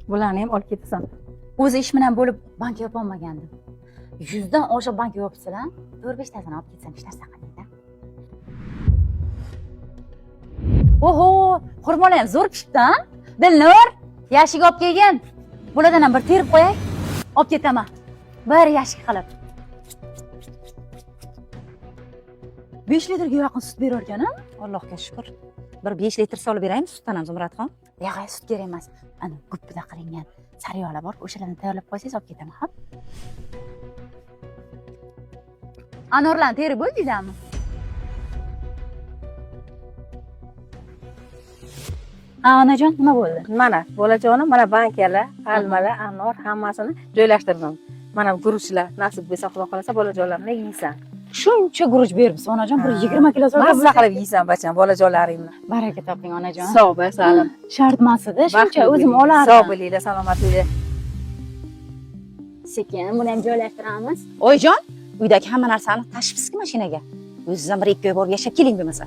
Bularni ham olib ketasan. O'zi ish bilan bo'lib banka yopolmagandim. 100 dan oshiq banka yopibsizlar. To'rt beshtasini olib ketsam hech narsa qilmaydi. Oho, xurmolar ham zo'r pishibdi, a? Dilnur, yashik olib kelgin. Bulardan ham bir terib qo'yay. Olib ketaman. Bir yashik qilib. 5 litrga yaqin sut berar ekan, a? Allohga shukur. Bir 5 litr solib beraymi sutdan ham, Zumradxon? Yo'q, sut kerak emas. Ana guppida qilingan sariyog'lar bor, o'shalarni tayyorlab qo'ysangiz olib ketaman, hop. Anorlarni terib bo'ldingizmi? Ha, onajon, nima bo'ldi? Mana bolajonim, mana bankalar, almalar, anor hammasini joylashtirdim. Mana guruchlar nasib bo'lsa, Xudo xohlasa, bolajonlarimni yeysan. Shuncha guruch beribsiz, onajon, bir Ha. 20 kilo solgan Mazza qilib yeysan, bacham, bolajonlaring bilan. Baraka toping, onajon. Sog' bo'l, salim. Shart emas edi, shuncha Baxtli o'zim bo'ling. olardim. Sog' bo'linglar, salomat bo'linglar. Sekin buni ham joylashtiramiz. Oyijon, uydagi hamma narsani tashibsizki mashinaga. O'zingiz ham bir ikki oy borib yashab keling bo'lmasa.